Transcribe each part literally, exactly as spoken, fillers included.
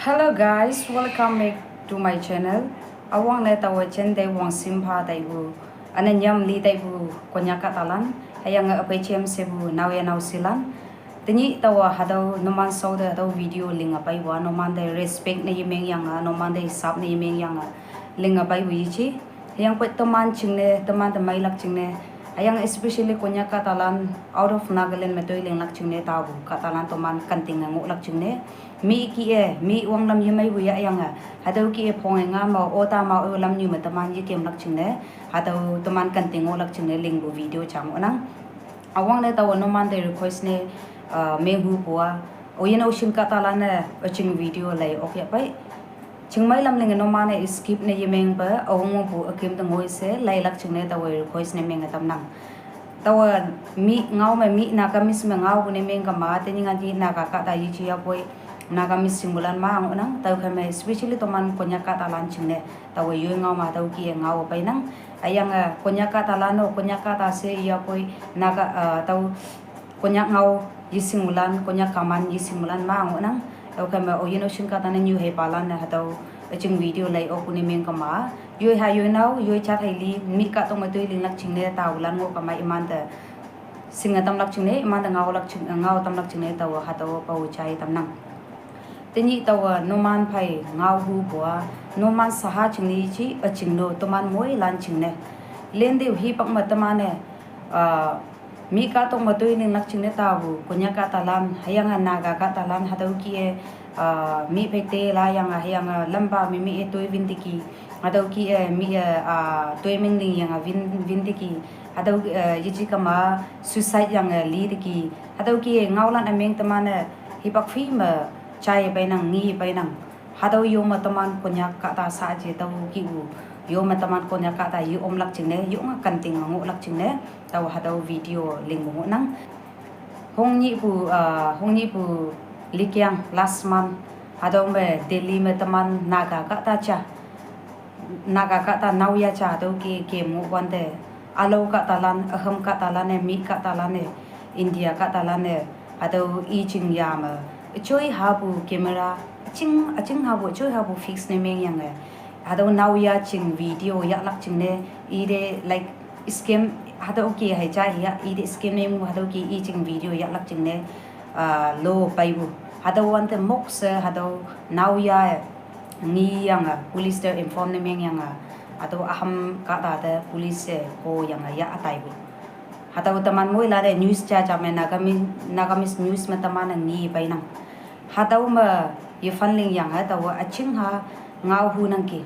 Hello guys, welcome back to my channel. Awang ne tawa chen dai wang simpha dai bu. Ana nyam li dai bu Konyak kahtalan. Hayang a pechem se bu nau ya nau silan. Tenyi tawa hadau noman sau de hadau video ling apai wa noman de respect ne yemeng yang a, noman de hisap ne yemeng yang a. Ling apai bu yichi. Hayang pet teman chingne, teman temai lak chingne. Hayang especially Konyak kahtalan out of Nagaland metoi ling lak chingne tabu. Kahtalan teman kanting ngok lak chingne. Mi ki e, mi wang lam yemai bu ya yang a. Hadau ki e phong e nga ma ota ma o lam nyu ma teman ye kem lak chingne. Hadau teman kanting ngok lak chingne ling bu video chang onang. Awang ne tawa noman de request ne, uh, meng hu pua. Oyin oshin kahtalan ne, oching video lai ok ya pai. Chingmai lam ling noman ne skip ne yemeng pa, awang pu akim tengoi se, lai lak chingne tawa request ne meng atam nang. Tawa mi ngau me mi Nagamese me ngau bu ne meng kama, teni nga di Naga kahta yichi ya poi, Nagamese singbulan ma ang onang, tawa kame especially toman Konyak kahtalan chingne, tawa yoi ngau ma tawa ki ngau pai nang, ayang, eh, Konyak kahtalan o, Konyak kahta se ya poi, Naga, eh, tawa Konyak ngau yising ulan, Konyak kaman yising ulan ma ang onang. Oke me oyin oshin kahta ne nyu hei palan ne hatau aching video lai ok ne meng kama. Yoi ha yoi nau, yoi chat hai li, mi kahtong matoi ling lak chingne ta ulan ngok kama iman te. Sing atam lak chingne, iman te ngau lak ching, ngau tam lak chingne tawa hatau pau chai tam nang. Tenyi tawa noman pai ngau hu bua, noman saha chingni chi aching no, toman moi lan chingne. Len de hi pak ma teman ne, ah, mi kahtong matoi ling lak chingne tabu, Konyak kahtalan, hayang a Naga kahtalan, hatau ki e, ah, mi pek te la yang a, hayang a lamba mi mi e toi vin tiki, hatau ki e, mi e, ah, toi meng ling yang a vin, vin tiki, hatau, eh, yichi kama suicide yang a li tiki, hatau ki e, ngau lan ameng teman e, hi pak fi ma chai pai nang, ngi pai nang. Hatau yo ma teman Konyak kahta sa je tau ki u. Yo ma teman Konyak kahta yo om lak chingne, yo nga kanting ngok lak chingne, tawa hatau video ling bu nang. Hong ni pu, ah, hong ni pu likiang last month. Hatau me Delhi me teman Naga kahta cha. Naga kahta nau ya cha hatau ki kem ngok wan te. Alo kahtalan, aham kahtalan e, mi kahtalan e, India kahtalan e, hatau i ching ya ma. Choi ha bu camera, ching, ching ha bu, choi ha bu fix ne meng yang e. Hatau nau ya ching video ya lak chingne, i de like scam, hatau ki hai cha ya, i de scam ne mu hatau ki i ching video ya lak chingne, ah, lo pai bu. Hatau wan te mok se, hatau nau ya e. Ngi yang a, police te inform ne meng yang a, hatau aham kahta te police e ko yang a ya atai bu. Hatau teman moi la de news cha cha me Nagamese, Nagamese news me teman a ngi pai nang. Hatau me ye fan ling yang a tawa aching ha ngau hu nang ki.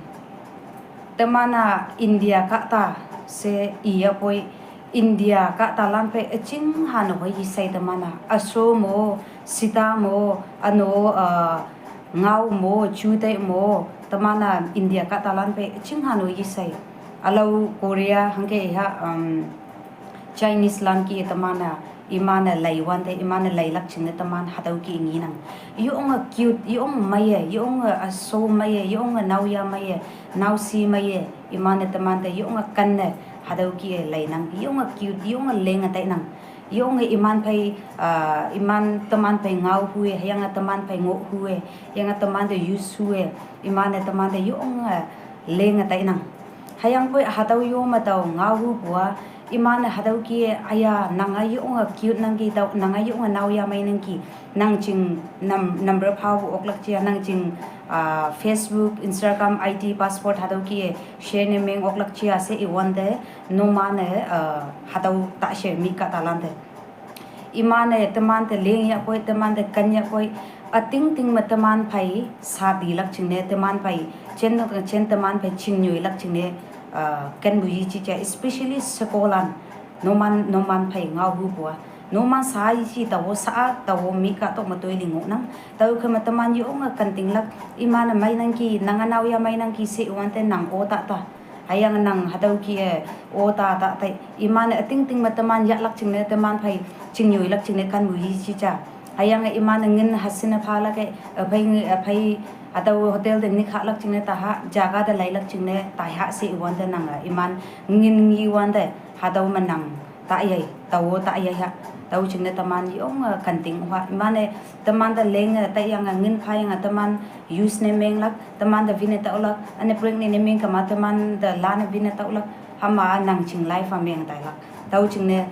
Teman a India kahta se iya poi India kahtalan pe aching ha no hoi yisai teman a. Aso mo, sita mo, ano, ah, ngau mo, chutai mo, teman a India kahtalan pe aching ha no yisai. Alau Korea, hangke ha, um, Chinese lan ki teman a, iman a lai wan te, iman a lai lak chingne teman hatau ki ngi nang. Yo nga cute, yo nga mai e, yo nga aso mai e, yo nga nau ya mai e, nau si mai e, iman a teman te yo nga kan ne, hatau ki e lai nang. Yo nga cute, yo nga leng atai nang. Yo nga iman pai, ah, iman teman pai ngau hu e, yang a teman pai ngok hu e, yang a teman te use hu e, iman a teman te yo nga leng atai nang. Hayang poi hatau yo ma tau ngau hu bua, iman hatau ki aya nang a yo nga cute nang ki tau, nang a yo nga nau ya mai nang ki, nang ching nam, number pau bu ok lak chia, nang ching, ah, Facebook, Instagram, I D, password hatau ki share ne meng ok lak chia se i wan te, noman e, ah, hatau ta share mi kahtalan te. Iman e teman te leng ya poi, teman te kan ya poi, ating ting ma teman pai sa di lak chingne, teman pai chen, chen teman pai ching nyoi lak chingne, ah, kan bu yi chi cha, especially sekolan, noman, noman pai ngau hu bua, noman sa yi chi tawo sa a, tawo mi kahtok matoi ling ngok nang, tawo ke ma teman yo nga kanting lak, iman a mai nang ki, nang a nau ya mai nang ki se wan te nang o ta ta. Hayang nang hatau ki e, o ta ta tai. Iman ating ting ma teman ya lak chingne, teman pai ching nyoi lak chingne kan bu yi chi cha. Hayang iman ngin hasin a pha lak e, a pai ngi, a pai hatau hotel de ni kha lak chingne ta ha, jaga de lai lak chingne ta ha se i wan te nang a. Iman ngin ngi wan te, hatau ma nang ta yai, tawo ta yai ha. Tau chingne teman yong, eh, kanting ha. Imane teman da leng, eh, ta yang, eh, ngin pha yang, eh, teman use ne menglak, teman da vine ta ulak, ane pregnant ne meng kama teman da lane vine ta ulak, hama nang ching life a meng tailak. Tau chingne,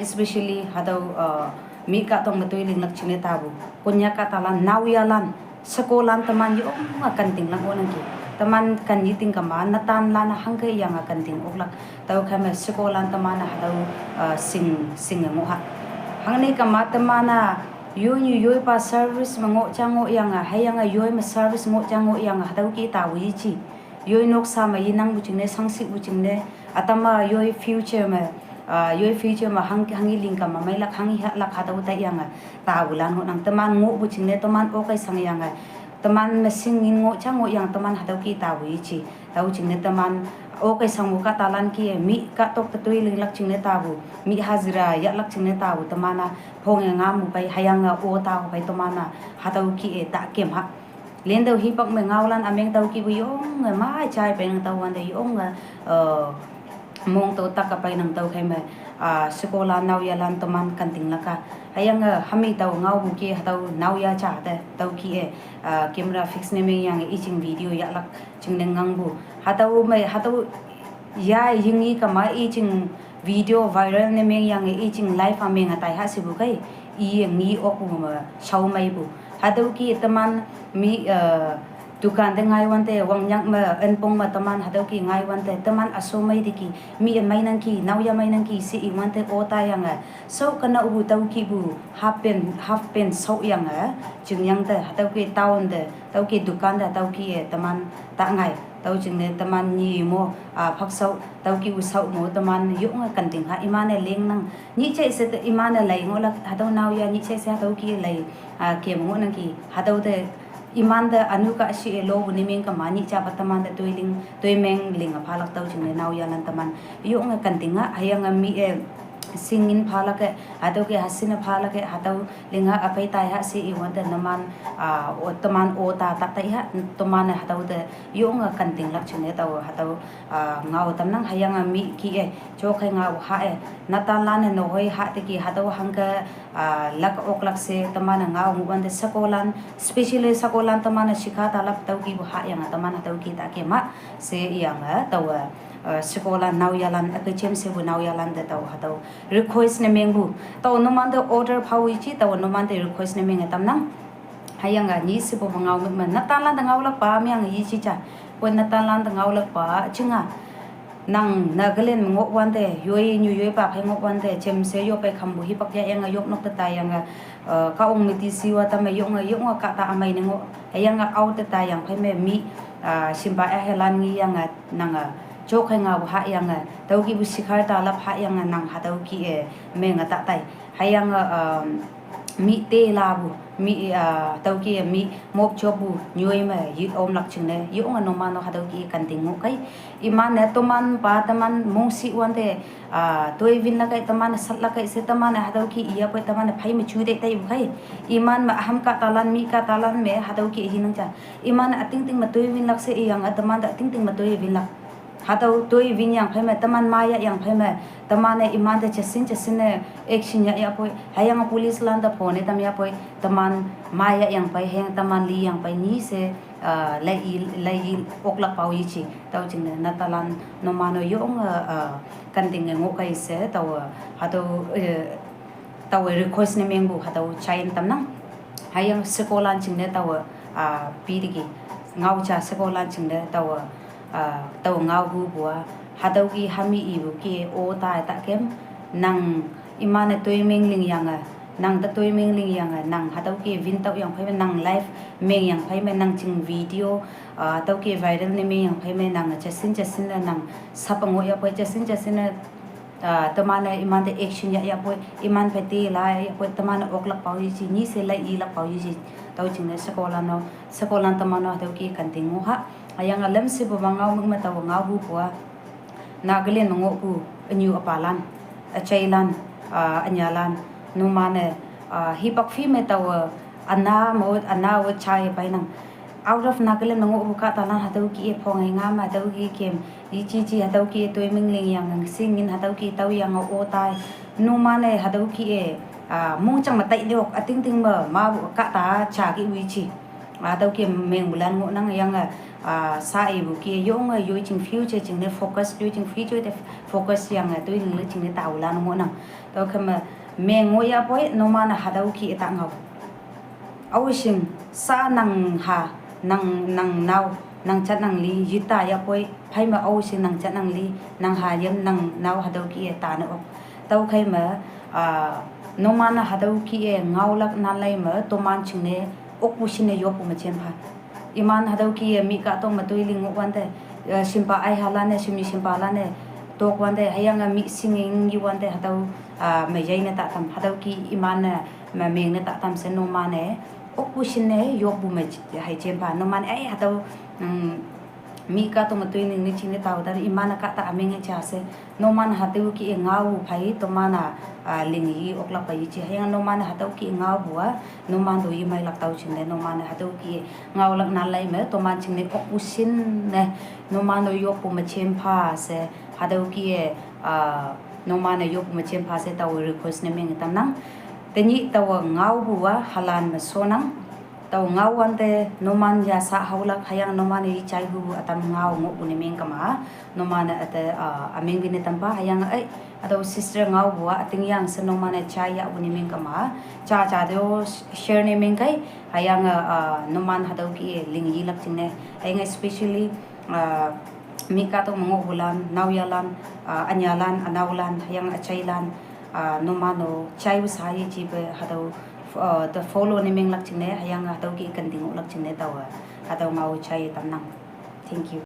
especially hatau, uh, mi ka tong matui linglak chingne tabu. Konya ka talan, nau ya lan, sekolan teman yong a kanting lang onang ki. Teman kan yiting kama, natan lan hangke yang a kanting oklak. Tau kame sekolan teman hatau, uh, sing, sing ngo ha. Hangne kama teman a, yoi nyu yoi pa service ma ngo cha ngo yang a, hayang a yoi ma service ngo cha ngo yang a, hatau ki tawi chi. Yoi nok sama yinang bu chingne, sangsi bu chingne, atama yoi future ma, ah, yoi future ma hang, hangi ling kama mailak, hangi ha lak hatau ta yang a, tabu lan ngo nang teman ngo bu chingne, teman okai sang yang a, teman ma sing ngin ngo cha ngo yang teman hatau ki tawi chi. Tau chingne teman okai sang bu ka talan ki, mi ka tok ta tui linglak chingne tabu, mi hazira ya lak chingne tabu, teman a phong e ngam bu pai, hayang a o ta bu pai teman a, hatau ki e ta kem ha. Lendau hipak me ngaulan ameng tau ki bu yong, eh, mai chai peng tau wante yong, eh, mong tau tak apai nang tau khai me, ah, sekolah nau ya lan teman kanting laka. Hayang, eh, hami tau ngau bu ki hatau nau ya cha te tau ki e, ah, camera fix ne meng yang i ching video ya lak ching ne ngang bu. Hatau me, hatau ya yingi kama i ching video viral ne meng yang i ching live a meng atai ha si bu kai. I ngi ok bu ma sau mai bu. Hatau ki teman mi, eh, dukan de ngai wante, wang nyak ma, en pong ma teman, hatau ki ngai wante, teman aso mai diki, mi en mai nang ki, nau ya mai nang ki, si i wante o ta yang a. Sau kana bu tau ki bu, half pen, half pen sau yang a, ching yang te, hatau ki town de, tau ki dukan de, tau ki e, teman ta ngai, tau chingne teman ni mo, ah, phak sau, tau ki bu sau mo, teman yong a kanting ha, imane leng nang, ni chai se te imane lai ngo lak, hatau nau ya, ni chai se hatau ki lai, ah, ke mo nang ki, hatau te, iman da anu ka shi e lo bu ni meng kama ni cha pa teman da tui ling, tui meng ling a phalak tau chingne nau ya lan teman. Yong a kanting a, hayang a mi e singin phalak e, hatau ke hasin a phalak e, hatau ling a apai tai ha si i wante naman, ah, o teman o ta ta tai ha, teman hatau te yong a kanting lak chingne tau hatau, ah, ngau tam nang hayang a mi ki e, cho khai ngau ha e, natan lan e no hoi ha te ki hatau hangke, ah, lak ok lak se teman a ngau ngu wante sekolan, specially sekolan teman a shikha ta lap tau ki bu ha yang a teman a tau ki ta ke ma se yang a tau a, ah, sekolan nau ya lan a ke chem se bu nau ya lan te tau hatau request ne meng bu. Tau numan te order phawi chi tau numan te request ne meng a tam nang. Hayang a ni se bu ma ngau me natan lan te ngau lak pa mi yang yi chi cha. Pon natan lan te ngau lak pa chinga. Nang Nagaland ma ngok wante, yoi nyu yoi pa phai ngok wante, chem se yo pai kham bu hipak ya yang a yok nok ta ta yang a, eh, ka ong mi ti si wa ta ma yong a yong a ka ta amai ne ngok, yang a au ta ta yang phai me mi, ah, simba a helan ngi yang a nang a, chok hai nga bu ha yang a, tau ki bu sikhar ta lap ha yang a nang hatau ki e, me nga ta tai. Hayang a, um, mi te la bu, mi, ah, tau ki mi mop chop bu, nyoi ma, yit om lak chingne, yong a no ma no hatau ki kanting ngo kai. Iman ne toman pa teman mong si wante, ah, toi vin la kai teman sat la kai se teman hatau ki iya poi teman phai ma chu dei tai bu kai. Iman ma ham ka talan mi ka talan me hatau ki hinang cha. Iman ating ting ma toi vin lak se iyang a teman da ating ting ma toi vin lak. Hatau toi vin yang phai me, teman ma ya yang phai me, teman e iman te chasin chasin ne action ya ya poi, hayang police lan ta phone tam ya poi, teman ma ya yang phai, hayang teman li yang phai ni se, ah, lai i, lai i ok lak pau yi chi, tau chingne natan lan no ma no yong, ah, ah, kanting ngo kai se, tau, ah, hatau, eh, tau request ne meng bu hatau chain tam nang. Hayang sekolan chingne tau, ah, pi diki. Ngau cha sekolan chingne tau, ah, tau ngau hu bua. Hatau ki hami i bu ki o ta ta kem. Nang iman a toi meng ling yang a. Nang ta toi meng ling yang a. Nang hatau ki vin tau yang phai me nang live meng yang phai me nang ching video. Ah, tau ki viral ne meng yang phai me nang chasin chasin la nang sap ngo ya poi chasin chasin la ah, teman e iman te action ya ya poi, iman phe te la ya poi, teman ok lak pau yi chi, ni se lai i lak pau yi chi, tau chingne sekolan no, sekolan teman no hatau ki kanting ngo ha. Ayang a lem se bu ma ngau mung ma tau ngau bu pua. Nagaland ma ngo bu, anyu apalan, achailan, ah, anyalan, no ma ne, ah, hipak phi me tau, ana mo, ana wo chai pai nang. Out of Nagaland me ngohpu kahtalan hatüo kih-e phonge ngam hatüo kih kem, ichi chi hatüo kih-e toi mingling yang singin hatüo kih tao yang o tai. Numan-e hatüo kih-e, ah, mongjang me tai liok, ütingting me, mapu kahta ja kih wichi. Hatüo kih mengpulan ngohnang yange, ah, sa ipu kih-e yonge yoi jing future jingne focus, yoi jing future te focus yange toi lingle jingne taolan ngohnang. Tüokhei me, meng ngohyahpoi, numan-e hatüo kih-e ta ngao. Aoshing, sa nang ha, nang, nang nao, nang jat nang li, yita yahpoi, phei me aoshing nang jat nang li, nang ha yam nang nao hatüo kih-e tane ok. Tüokhei me, ah, numan-e hatüo kih-e ngaolak nanlei me, toman jingne, okpu shinne yoppu me jen pha. Iman hatüo kih-e mi kahtong me toi ling ngohwante, eh, shimpa aihalan-e, shimnyi shimpalan-e, tokwante, hüyange mi shinging yiwante hatüo, ah, me yeine ta tam, hatüo kih iman-e, me mengne ta tam she numan-e, okpu shinne yoppu me j-, hei jen pha, numan-e, eh, hatüo, mm, mi kahtong me toi ling ne jingne tao ta, iman-e kahta ümeng ja she, numan hatüo kih-e ngaopu phei, toman-a, ah, ling yi oklak pei yeji, hüyange numan hatüo kih ngaopu-a, numan to yemeilak tao jingne, numan hatüo kih ngaolak nanlei me, toman jingne okpu shinne, numan to yoppu me jen pha she, hatüo kih-e, ah, numan-e yoppu me jen pha she taowe request ne meng tamnang. Tenyih taowe ngaopu-a halan me shonnang. Tao ngaowante numan ya sa haolak hüyange numan-e jaipu ütam ngao ngohpu ne meng kama. Numan-e üte, ah, ümeng pi ne tampha hüyange, eh, hatüo sister ngaopu-a ütingyang she numan-e jai yahpu ne meng kama. Ja ja te-o share ne mengkei, hüyange, ah, numan hatüo kih-e ling yilak jingne. Hüyange especially, ah, mi kahtong me ngohpulan, naoyhalan, ah, ünyalan, ünaolan, hüyange üjailan, ah, numan-o jaipu sa yejipe hatüo, ah, te follow ne menglak jingne, hüyange hatüo kih kenting oklak jingne taowe, hatüo ngao jai tamnang. Thank you.